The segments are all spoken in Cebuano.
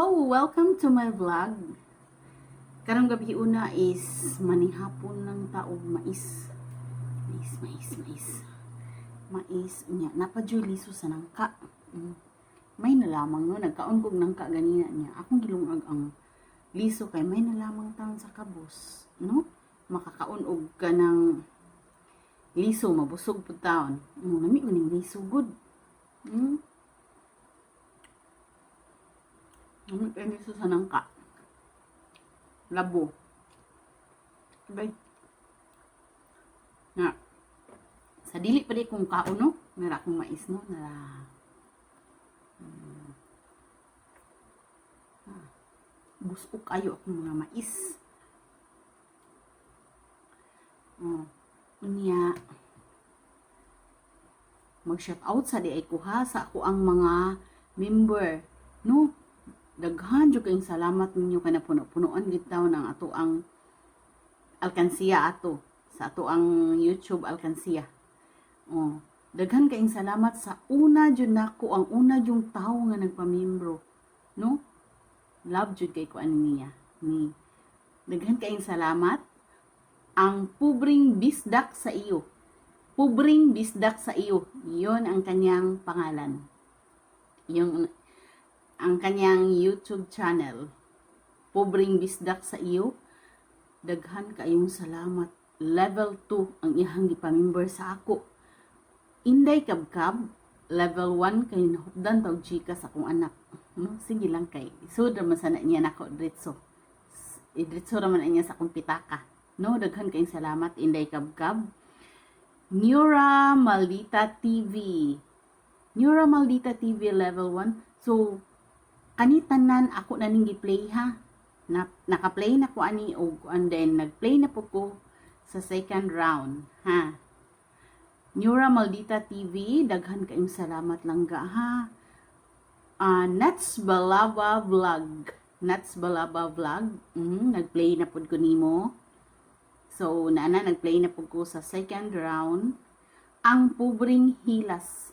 Hello! Welcome to my vlog. Karong gabi una is manihapon ng taog mais. Mais, mais, mais. Mais niya. Naa pa juy liso sa nangka. May na lamang, no, nagkaon kog nangka ganina niya. Akong gilungag ang liso kay may na lamang taon sa kabos, no? Makakaon og kanang liso, mabusog pud taon. Lami man ning liso gud. Lami kay liso sa nangka. Labo. Bay. Nga. Sa dili pa di kong kaon, no. Meron akong mais, no. Nara. Ah. Busok kayo akong mga mais. Oh. Unya mag-shout out sa diay ko ha sa ako ang mga member, no? Daghan jud kayong salamat ninyo kay napuno-punoan gid taon ang ato ang alkansiya ato sa ato ang YouTube alkansiya. Oh, daghan kayong salamat sa una jud nako, ang una jung tawo nga nagpamembro, no? Love jud kay ko ani niya ni. Daghan kayong salamat. Ang Pubring Bisdak sa Iyo. Pubring Bisdak sa Iyo. Iyon ang kanyang pangalan. Yung ang kanyang YouTube channel. Pubring Bisdak sa Iyo. Daghan kayong salamat. Level 2 ang iyang gipamember sa ako. Inday Kabkab, level 1 kay nahupdan tawg chika sa akong anak. No, sige lang kay. Isod ra man sana niya nako diretso. Idretso ra man niya sa akong pitaka. No, daghan kayong salamat, Inday Kabkab. Nura Maldita TV. Nura Maldita TV level 1. So, kani tanan ako na ning gi-play ha. Na, naka-play na ko ani og and then nag-play na po ko sa second round ha. Nura Maldita TV, daghan kayong salamat langga ha. Nats Balaba Vlog. Nats Balaba Vlog. Nag-play na pud ko nimo. So, naana nag-play na pud ko sa second round. Ang Pubring Hilas.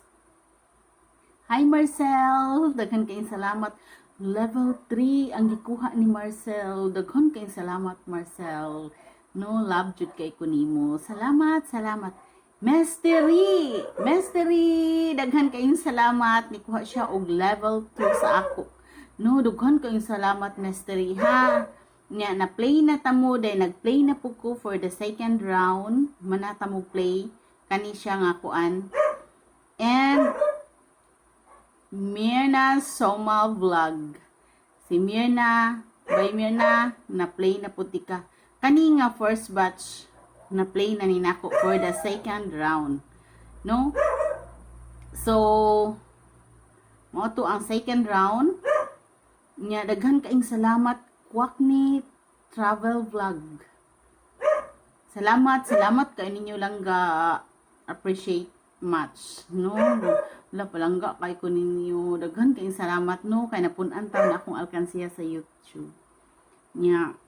Hi, Marcel! Daghan kayong salamat. Level 3 ang gikuha ni Marcel. Daghan kayong salamat, Marcel. No, love jud kay ko nimo. Salamat, salamat. Mystery! Mystery! Daghan kayong salamat. Nikuha siya og level 2 sa ako. No, daghan kayong salamat, Mystery, ha. Nya na play na tamo dahil nag-play na po ko for the second round. Manata mo play kani siya nga kuan. And Mirna Soma Vlog. Si Mirna, by Mirna, na-play na puti ka. Kani nga first batch, na-play na ni nako for the second round. No? So, mao to ang second round. Nya daghan kaing salamat, Kwakni Travel Vlog. Salamat, salamat kay ninyo lang ga, appreciate much, no? Wala palangga kay ko ninyo. Daghan kayong salamat, no, kay napun-an taon akong alkansiya sa YouTube. Nya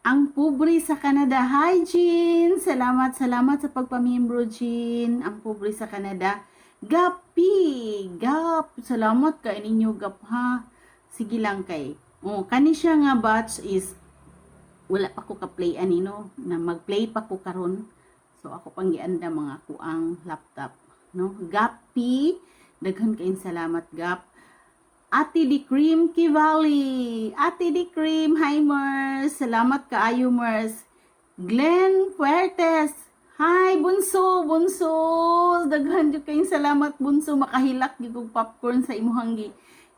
ang Pobre sa Canada. Hi, Jean! Salamat, salamat sa pagpamiyembro, Jean. Ang Pobre sa Canada. Gapi! Gap! Salamat kay ninyo, Gap, ha? Sige lang kay. Oh, kani siya nga batch is wala pa ko ka-play ani, no, na mag-play pa ko karon. So ako pang gianda mga kuang laptop, no? Gapi, daghan kayong salamat, Gap. Ate Di Cream Kivali. Ate Di Cream, hi, Mers. Salamat kaayo, Mers. Glenn Fuertes. Hi, Bunso, Bunso. Daghan jud kayong salamat, Bunso. Makahilak gyud kog popcorn sa imuhang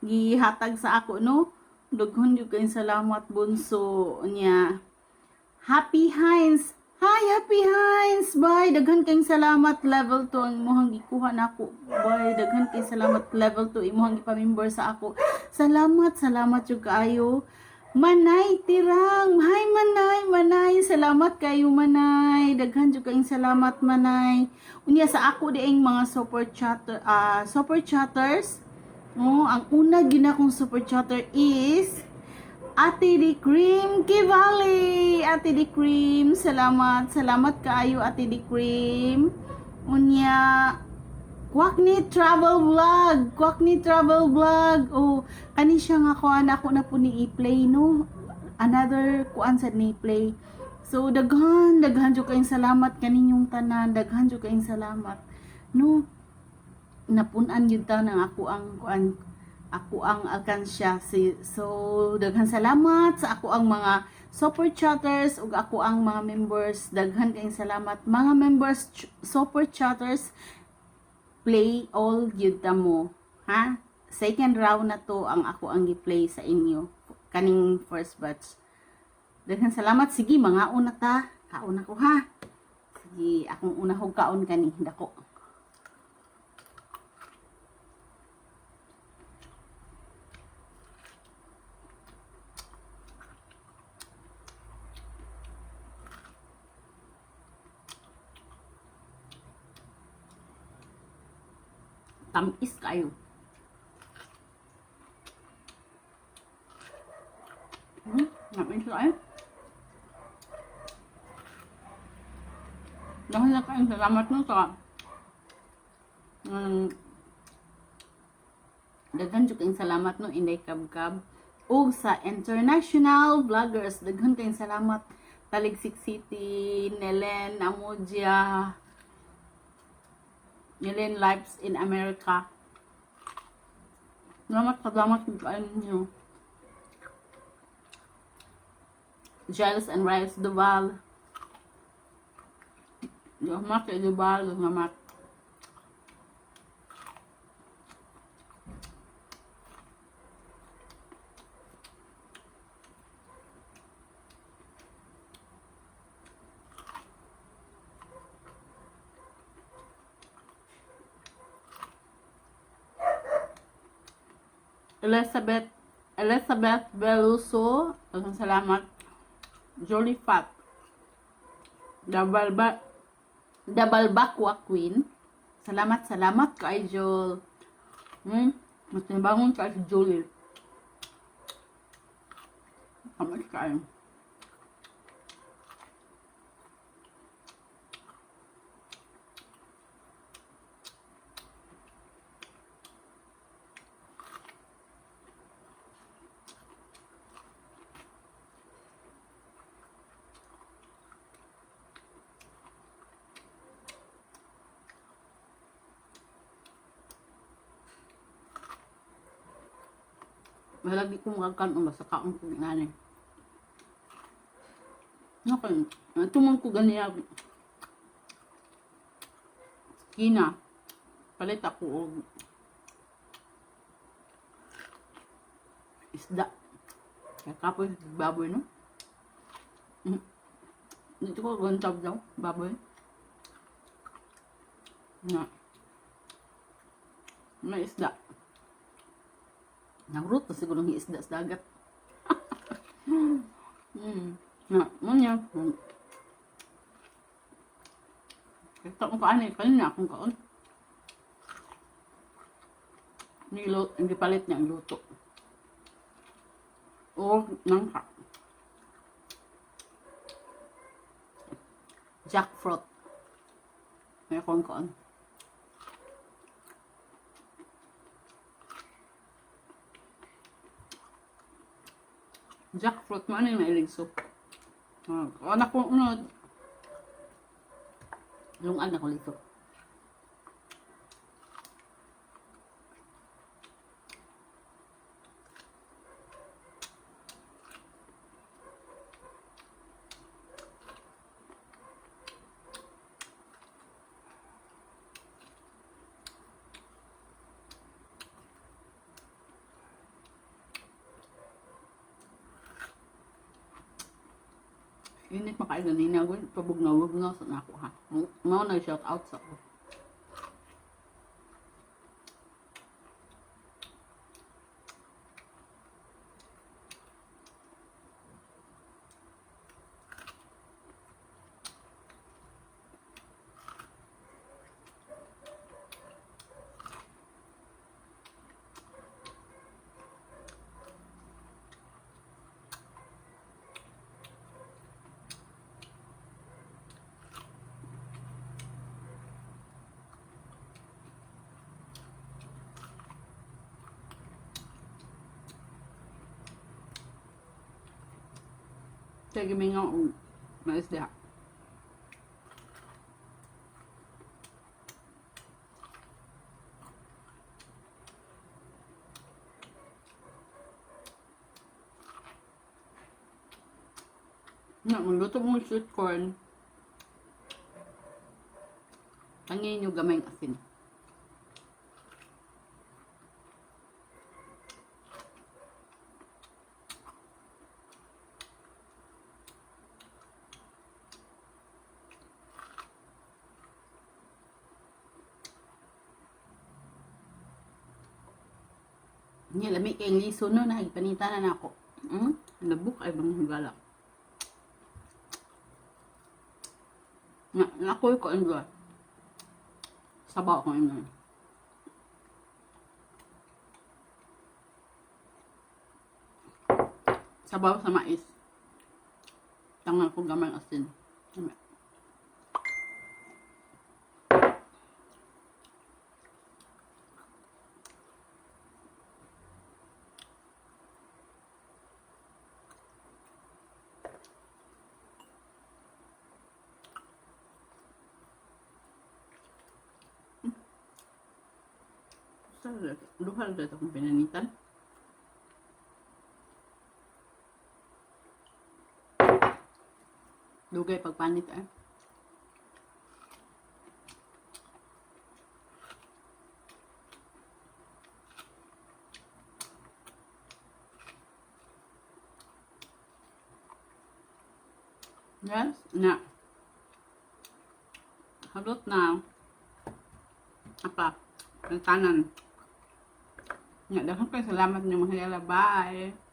gihatag sa ako, no? Daghan jud kayong salamat, Bunso. Nya. Happy Heinz. Hi, Happy Heinz. Bye. Daghan kayong salamat. Level 2 ang imuhang gikuha nako. Bye. Daghan kayong salamat. Level 2 imuhang gipamember sa ako. Salamat, salamat jud kaayo. Manay Tirang. Hi, Manay, Manay. Salamat kayo, Manay. Daghan jud kayong salamat, Manay. Unya sa ako dieng mga super chatter, super chatters. Oh, ang una gina kong super chatter is Ate Di Cream Kivali. Ate Di Cream, salamat. Salamat kaayo, Ate Di Cream. Unya, Kwakni Travel Vlog, Kwakni Travel Vlog. Oh, kani siya nga kuan ako na po ni i-play, no. Another kuan sad ni play. So daghan daghan jud kayong salamat kaninyong tanan, daghan jud kayong salamat. No, napun-an yun ta ng ako ang kuan, ako ang alkansya si. So daghan salamat sa ako ang mga super chatters ug ako ang mga members. Daghan kayong salamat mga members, super chatters. Play all yun ta mo, ha. Second round na to ang ako ang gi-play sa inyo kaning first batch. Daghan salamat. Sige, mga una ta, kaon ako, ha. Sige, akong una hog kaon kani dako. Tamis kayo. Tamis kayo. Dahil na kayong salamat no sa daghan jud kayong salamat no, Inday Kabkab, ug sa international vloggers. Daghan kayong salamat, Taligsik City, Nelen Amudia, Nelen Lives in America. Salamat, salamat kayo ninyo. Giles and Rice Duval. Salamat kay Duval, salamat. Elizabeth Elizabeth Beluso, daghang salamat. Jolly Fat. Dabalba Dabalbakwa Queen. Salamat, salamat kay Jol. Mas bangon kay si Jolie. Salamat kayo. Mahalagi ko makakaon basta kaon ko ngani. Nakon, tumong ko ganiya. Kina. Palit ako og isda. Kaya kapoy baboy, no? Dito ko gantab daw, baboy. Na. May isda. Nagrot na siguro ng isda sa dagat. Na, mo niya. Kita ko kaani, kanina akong kaon. Nilo, hindi palit niya ang luto. O, nangka. Jackfruit. May akong kaon. Jackfruit, mo ano yung mailig soup. Ah, anak ko, ano, lungan ako lito. Init makain ganina, pabugnaw-bugnaw sa nako ha. Mao na shout out sa ko. Siya gimingaw og mais diha. Na, magluto mo sweet corn. Tangin nyo gamay ang asin. Nya lami kay liso no na ipanita na nako. Nabuk ay bang higala. Na nako ko enjoy. Sabaw ko enjoy. Sabaw sa mais. Tangal ko gamay ang asin. Lami. Duha ra akong pinanitan. Dugay pagpanit eh. Yes, na. Halot na. Apa? Ang tanan. Nga, daghan kay salamat niyo mga higala. Bye.